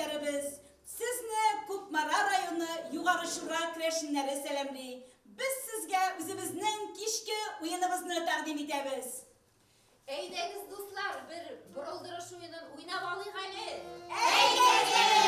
хөрмәтлеләребез! Сезне Кукмара районы Югары Чура керәшеннәре сәламли. Без сезгә үзебезнең кичке уеныбызны тәкъдим итәбез. Әйдәгез, дуслар, бер борылдырыш уенын уйнап алыйк әле. Әйдәгез!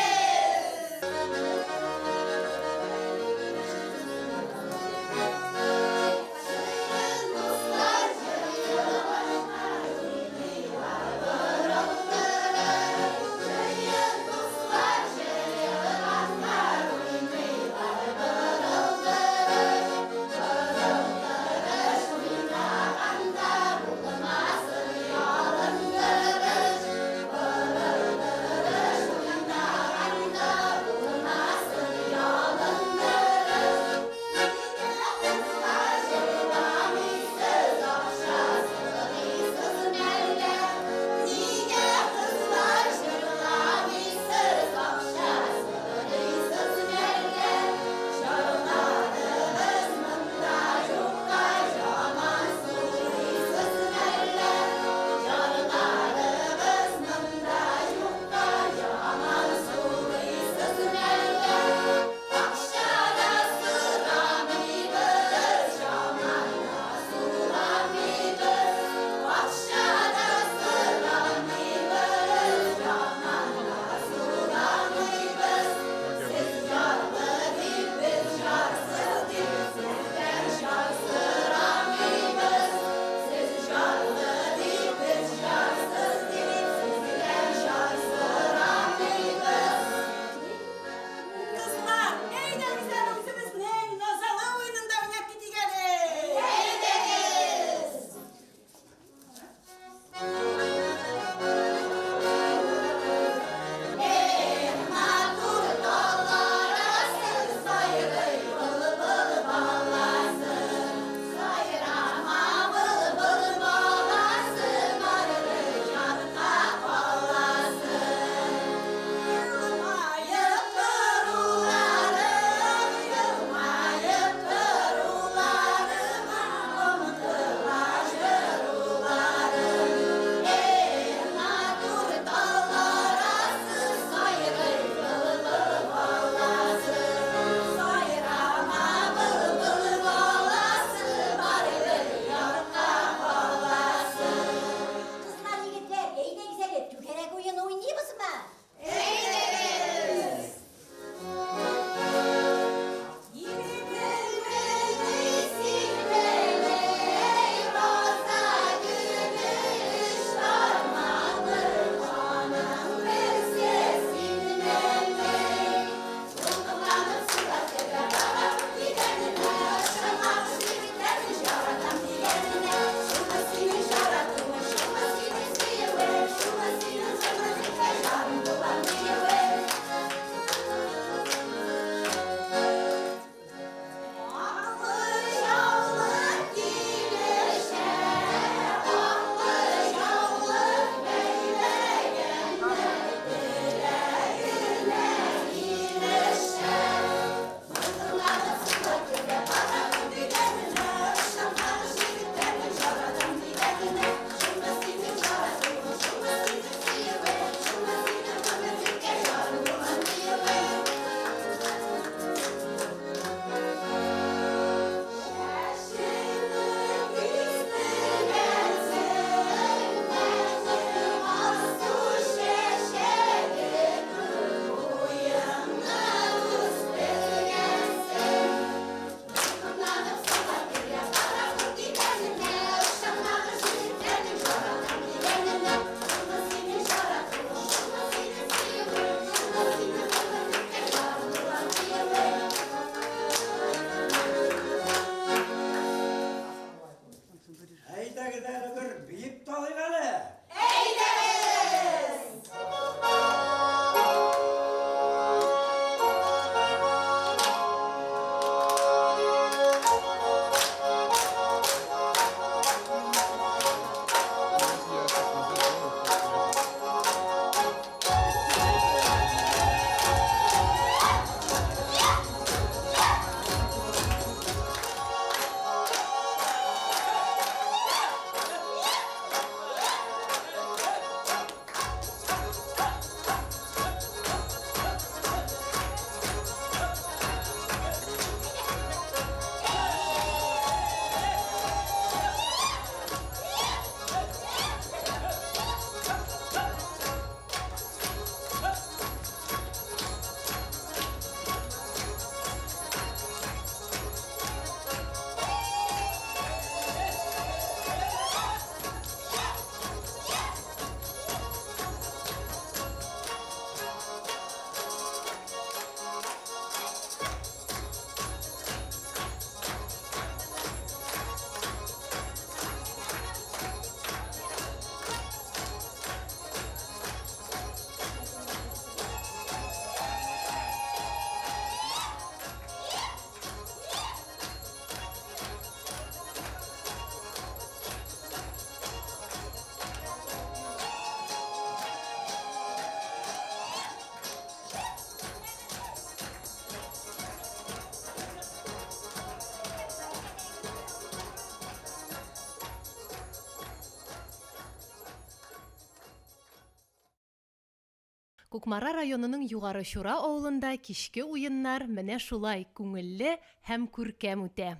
Кукмара районының Югары Чура авылында кичке уеннар менә шулай күңелле һәм күркәм үтә.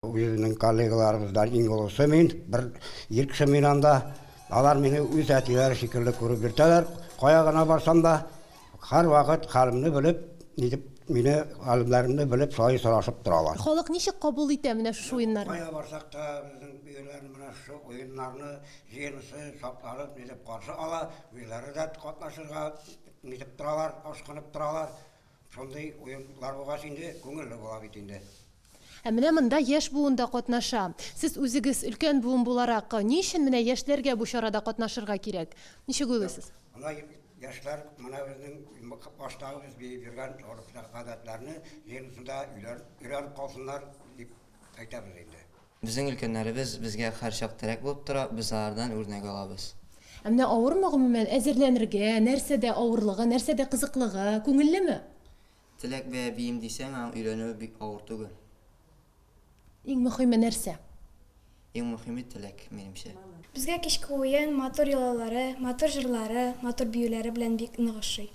Үзебезнең коллегаларыбыздан иң олысы мин, бер ир кеше мин анда. Алар мине үз әтиләре шикелле күреп йөртәләр. Кая гына барсам да, һәрвакыт хәлемне белеп, нитеп, мине хәлемнәремне белеп, шулай сорашып торалар. Халык ничек кабул итә менә шушы уеннарны? Кая барсак та, безнең өйләрне менә шушы уеннарны җыенысы шатланып, нитеп каршы ала, үзләре дә катнашырга нитеп торалар, ашкынып торалар. Шундый уеннар булгач инде, күңелле була бит инде. Ә менә монда яшь буын да катнаша. Сез үзегез өлкән буын буларак, ни өчен менә яшьләргә бу чарада катнашырга кирәк? Ничек уйлыйсыз? Менә яшьләр менә безнең баштагы без биеп йөргән гореф-гадәтләрне җыенысында өйрәнеп калсыннар дип әйтәбез инде. Безнең өлкәннәребез безгә һәрчак терәк булып тора, без алардан үрнәк алабыз. Ә менә авырмы гомумән әзерләнергә, нәрсәдә авырлыгы, нәрсәдә кызыклыгы, күңеллеме? Теләк бә биим дисәң, аң өйрәнүе бик авыр түгел. Иң мөхиме нәрсә? Иң мөхиме теләк, минемчә. Безгә кичке уен матур йолалары, матур җырлары, матур биюләре белән бик нык ошый.